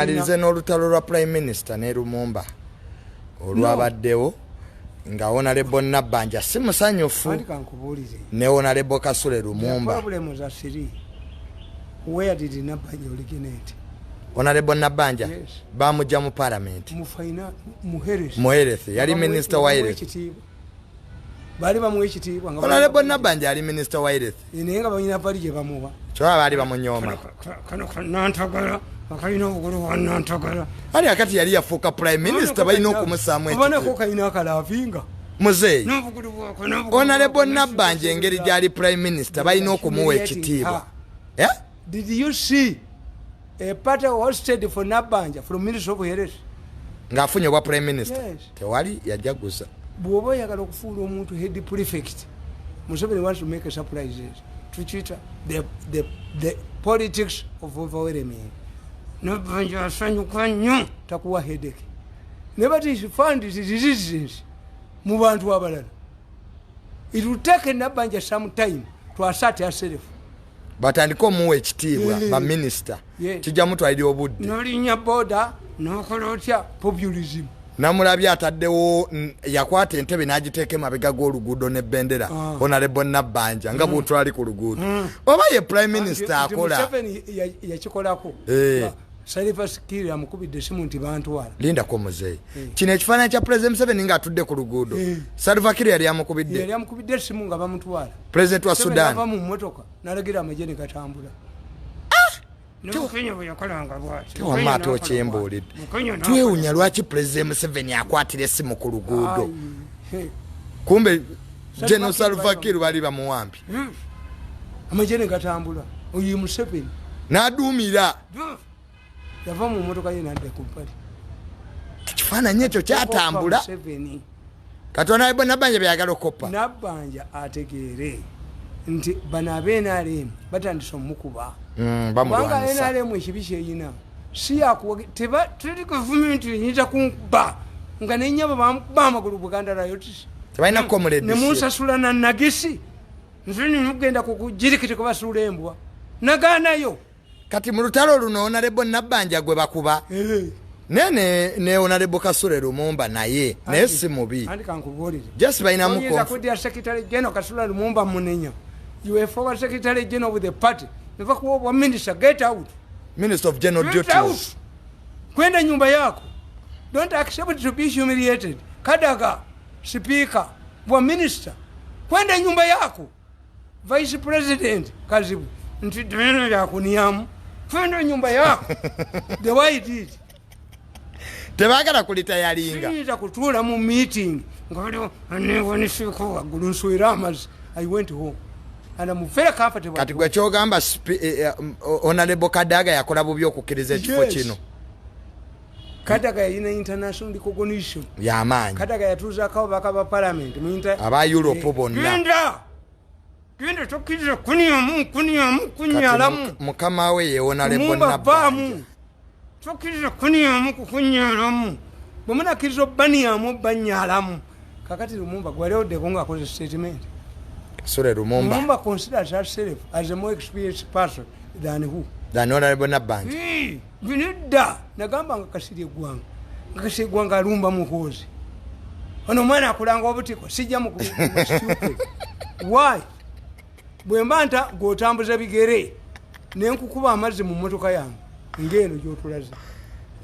Tumalirize n'olutalo lwa Prime Minister ne Lumumba olwabaddewo, nga Honorable Nabbanja si musanyufu Anti kankubuulire. ne Honorable Kasule Lumumba. Problems are three. Where did Nabbanja originate? Honorable Nabbanja Yes. bamujja mu Parliament. Mu fina mu health. Mu health, yali minister wa health. Ekitiibwa, baali bamuwa ekitiibwa nga Honorable Nabbanja yali minister wa health. Naye nga balina bali gye bamuwa. Kyoba baali bamunyooma. Kano kanantagala akalina obugulu bwa nantagala. Ali akati yali yafuuka Prime Minister, balina okumusaamu Obanako ekitiibwa. kalina akalaavinga Muzeeyi, n'obugulu bwako n'obugulu Honorable bwako. Nabbanja engeri gyali Prime Minister, balina okumuwa ekitiibwa. Eh? Did you see a party hosted for Nabbanja from Ministry of Health? Ng'afunye obwa Prime Minister? Yes. Tewali yajaguza. Bw'oba oyagala okufuula omuntu head prefect, Museveni wants to make a surprises, tukiyita the politics of overwhelming. Nabbanja asanyuka nnyo, takuwa headache, ne but he found his resistance mu bantu abalala. It will take Nabbanja some time to assert herself. Batandike omuwa ekitiibwa baminisita. Kijja mutwalira obudde. Nolinya boda, nokola otya, populism. Namulabye ataddewo, yakwata entebe n'agiteeka emabega g'oluguudo n'ebendera. Honorable Nabbanja nga bwotwali ku luguudo, oba ye Prime Minister Nti akola. Museveni yakikolako. Salva Kiir amukubidde esimu nti bantwala. Lindako muzeeyi, kino ekifaananyi kya President Museveni ng'atudde ku luguudo, Salva Kiir yali amukubidde? Yali amukubidde esimu nga bamutwala. President wa Museveni Sudan. ava mu mmotoka nalagira amagye ne gatambula. Nemukenya bwe yakolanga bwati. Tewamma ate okyembuulidde, twewunya lwaki President Museveni akwatira essimu ku luguudo. Kumbe General Salva Kiir bali bamuwambi. Amagye ne gatambula, oyo ye Museveni. N'aduumira. Yava mu mmotoka ye nadda ku bbali. Ekifaananyi ekyo kyatambula. Museveni. Katonda, Nabbanja byayagala okoppa. Nabbanja ategeere nti bano abenrm batandise omukuba. Kubanga Bamulwanisa. NRM ekibi kyeyina si yakuwa, teri gavumenti eyinza kunkuba nga nenyabo bamukuba amagulu, Buganda riots. Tebalina comrade. Nemunsasula na nagisi, nze nimugenda kukugirikiti kubasuula embwa nagaanayo. Kati mu lutalo luno Honorable Nabbanja gwe bakuba, naye ne Honorable Kasule Lumumba naye si mubi. Anti kankubuulire. Just balinamu Oyinza kuddira Secretary General Kasula Lumumba munenya? You a former secretary general with the party, nevakuwa obwa minister, get out. Minister of General Get Duties. out, kwenda nyumba yako. Don't accept to be humiliated. Kadaga, speaker, bwa minister, kwenda nyumba yako. Vice President Kazibu nti deno yakuniamu, kwenda nyumba yako. The way it is. Tebaagala kulitayalinga. Siyinza kutuula mu meeting nga waliwo newanisiiko waggulu nswera amazzi. I went home and I'm very comfortable. Kati gwe kyogamba Honorable Kadaga yakola bubi okukkiriza ekifo Yes. kino? Kadaga yalina international recognition. Yamaanyi. Kadaga yatuuzaako ababaka ba parliament mu Aba Europe bonna. Genda, genda, tokkiriza kunyamu kunyamu Kati kunyalamu. Mukama we ye Honorable Mumba Nabbanja. vaamu, tokkiriza kunyamu kukunyalamu. Bwe munakkiriza obbanyamu obbanyalamu. Kakati Lumumba gwali oddeko ngaakoze statement. Kasule Lumumba. Lumumba considers herself as a more experienced person than who? Than Honorable Nabbanja. Nedda, nagamba nga Kasiri eggwanga, nga Kasiri eggwanga alumba Muhoozi, ono omwana akulanga obutiko sijja mukstupid. Why? Bwe mba nta gweotambuza bigere nenkukuba amazzi mu mmotoka yange ngaeno gyotulaze,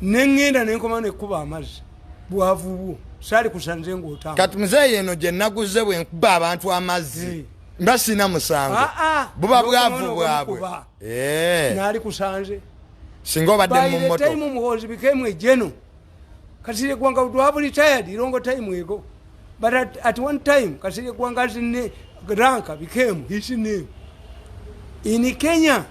neŋŋenda nenkoma nekuba amazzi, bwavu bwo saali kusanze ngaotambula. Kati muzeeyi, eno gye naguze bwe nkuba abantu amazzi mba sina musango? Ah, ah. Buba bwavu N'okumona bwabwe. omukuba. Naali kusanze. Singa obadde mu By the mmotoka. time Muhoozi became a general, Kasirye Gwanga would have retired a long time ago. But at one time, Kasirye Gwanga's rank became his name. In Kenya,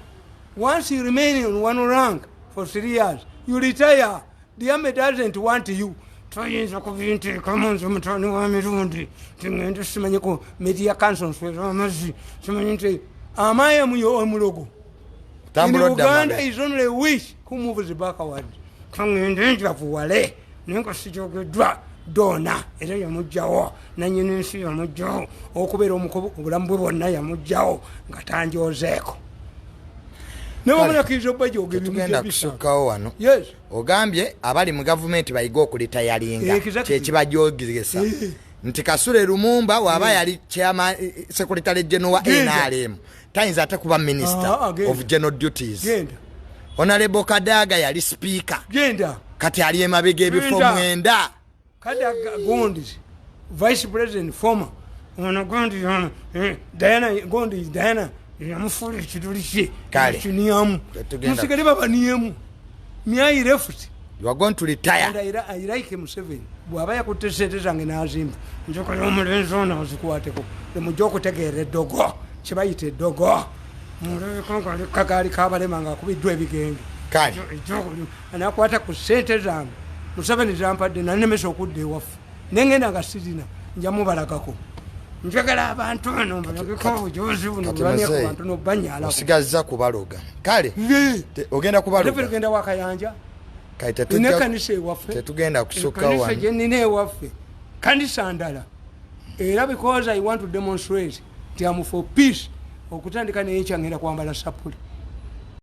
once you remain on one rank for 3 years, you retire. The army doesn't want you. Toyinza kubinteekamu nze mutani wa mirundi tingende simanyiko media council nswera amazzi simanyi nti amaye muyo omulogo. Tambula In odda Uganda mabega. is only a witch who moves backward. Kaŋŋende njavuwale naye nga sijogeddwa doona era yamugjawo nanyini nsi yamugjawo okubeera omukobo obulamu bwe bwonna yamugjawo nga tanjozeeko. Newamulakiriza obajoga. Tetugenda kusukkawo wano. Yes. Ogambye abali mu gavumenti bayige okulitayalinga. Kyekibajogesa nti Kasule Lumumba waba yali chairman, secretary general wa Genda. NRM, tayinza ate kuba minister Ah, genda. of general duties. Genda. Honorable Kadaga yali speaker. Genda. Kati ali emabega ebifo Genda. 9. Kada gundi vice president former ono gundi ono, Diana, gundi Diana yamufuula ekituli kye. Kale. Kiniyamu. Tetugenda. Musigale babaniemu myayi left. You are going to retire. And I like Museveni. Bw'aba yakutte sente zange n'azimba, njagala omulenzi ono azikwateko, lemujja okutegeera eddogo kyebayita eddogo. Mulabika nga ali kagaali kabalema ng'akubiddwa ebigenge. Kale. Anakwata ku sente zange Museveni zampadde nanemesa okudda ewaffe, nengenda nga sirina, nja mubalagako. Njagala abantu bano mbalageko obujuzi buno Kati bubamya ku muzeeyi, bantu nobanyalako. Osigazza kubaloga. Kale ogenda kubaloga. Tugenda wakayanja. Kale nina ekanisa ewaffe. Tetugenda kusukka Ekanisa wano. gye nina ewaffe, kanisa ndala era, because I want to demonstrate nti am for peace. Okutandika naye nkyangenda kwambala sapuli.